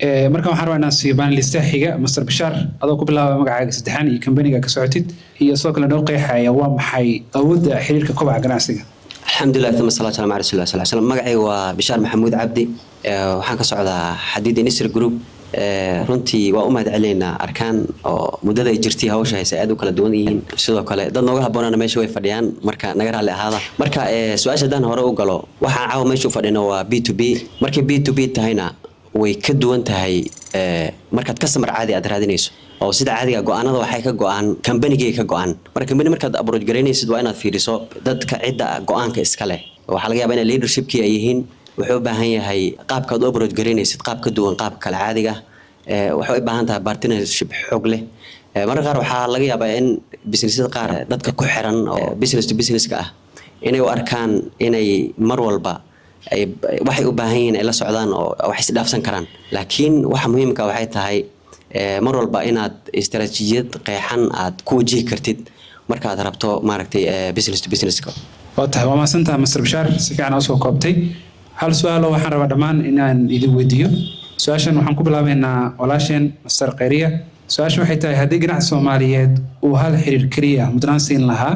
Markan waxaan rabaa inaan siiyo panelistaha xiga, Master Bashaar, adoo ku bilaaba magacaaga saddexaan iyo kambaniga ka socotid, iyo sidoo kale noo qeexaya waa maxay awoodda xiriirka kobaca ganacsiga. Alxamdulilah, uma salatu salamu ala rasulillah sal slam. Magacayga waa Bishaar Maxamuud Cabdi. Waxaan ka socdaa Xadiid Industry Group. Runtii waa u mahad celinaynaa Arkaan oo muddada ay jirtay hawsha haysa aad u kala duwan yihiin. Sidoo kale dad nooga habboonana meesha way fadhiyaan, marka naga raalli ahaada. Marka su-aasha haddaan hore u galo, waxaan caawa meesha u fadhino waa B2B. Markay B2B tahayna, way ka duwan tahay markaad customer caadi aad raadinayso, oo sida caadiga go-aanada waxay ka go-aan kambanigay ka go-aan. Marka kambani markaad approach garaynaysid, waa inaad fiiriso dadka cidda go-aanka iska leh. Waxaa laga yaabaa inay leadershipkii ay yihiin. Wuxuu u baahan yahay qaabkaad u approach garaynaysid qaab ka duwan qaabka kale caadiga. Waxay u baahan tahay partnership xoog leh. Mararka qaar waxaa laga yaabaa in businessyada qaar dadka ku xiran oo business to businesska ah inay u arkaan inay mar walba waxay u baahan yihiin ay la socdaan oo wax isdhaafsan karaan. Laakiin waxa muhiimka waxay tahay mar walba inaad istaraatiijiyad qeexan aad ku wajihi kartid markaad rabto, maaragtay, business to businesska. Waa tahay, waa mahadsantaha, Master Bashaar, si fiican aa usoo koobtay. Hal su-aalo waxaan rabaa dhammaan inaan idin weydiiyo. Su-aashan waxaan ku bilaabaynaa walaasheen Master Khayriya. Su-aasha waxay tahay: haddii ganacsi Soomaaliyeed uu hal xiriir keliya mudnaan siin lahaa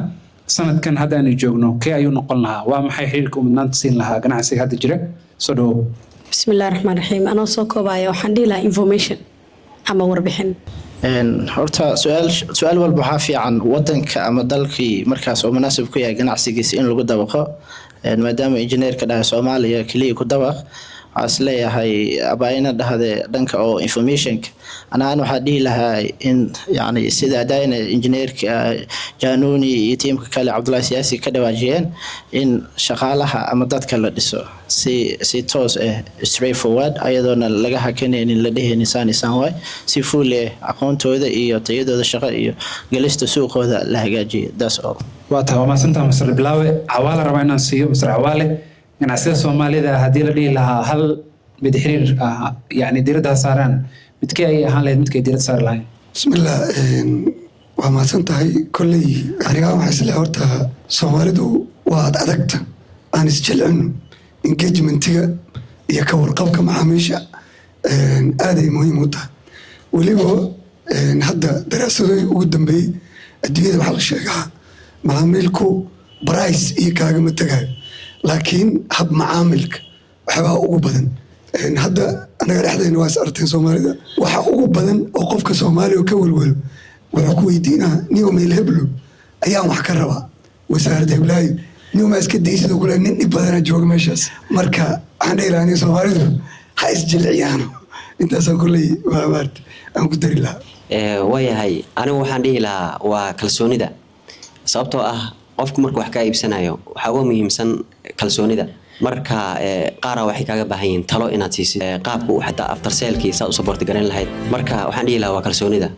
sanadkan hadda aanu joogno, kee ayuu noqon lahaa? Waa maxay xiriirka uu mudnaanta siin lahaa ganacsiga hadda jira? Soo dhawow. Bismillahi raxmaan raxiim. Anoo soo koobaya, waxaan dhihi lahaa information ama warbixin. Horta su-aal walba waxaa fiican wadanka ama dalkii markaas oo munaasib ku yahay ganacsigiisa in lagu dabaqo. Maadaama injineerka dhahay Soomaaliya keliya ku dabaq, waxaa is leeyahay abaayina dhahde dhanka oo informationka. Anahaan waxaa dhihi lahaa in yani sida hadayna injineerka Januni iyo tiimka kale, Cabdullahi Siyaasi, ka dhawaajiyeen in shaqaalaha ama dadka la dhiso si toos ah, straight forward, ayadoona laga hakanaynin, la dhehaynin saan isaan waay, si full eh aqoontooda iyo tayadooda shaqo iyo gelista suuqooda la hagaajiyo. That's all. Waa tahay, waa mahadsantaha, Master Bilaawe. Cawaale rabaa inaan siiyo. Master Cawaale, ganacsiyada Soomaalida haddii la dhihi lahaa hal mid xiriir ah yacni diiradda ha saaraan, midkee ayay ahaan lahayd midkay diiradda saari lahayn? Bismillah, waa mahadsan tahay. Kolley aniga waxaa isleeyahay horta Soomaalidu waa ad adagta, aan isjilcino. Engagementiga iyo ka warqabka macaamiisha aaday muhiim u tahay. Weliba hadda daraasadooyin ugu dambeeyey adduunyada waxaa la sheegaa macaamiilku price iyo kaagama tagayo, laakiin hab macaamilka waxyaabaa ugu badan. Hadda anaga dhexdeena waa is arteen, Soomaalida waxa ugu badan oo qofka Soomaaliya ka welwelo, wuxuu ku weydiinaa: "Niyo, meel heblo ayaan wax ka rabaa, wasaaradda heblaayo, niyo, maa iska daysid?" Oo kule nin dhib badana jooga meeshaas. Marka waxaan dhihi lahaa, niyo, Soomaalidu ha isjilciyaano. Intaasaan kulley waa maarata aan ku dari lahaa. Waayahay, anigu waxaan dhihi lahaa waa kalsoonida, sababtoo ah qofku markuu wax kaa iibsanayo waxaa uga muhiimsan kalsoonida. Marka qaara waxay kaaga baahan yihiin talo inaad siisid, qaabku xataa after salekii saa u support garan lahayd. Marka waxaan dhihi lahaa waa kalsoonida.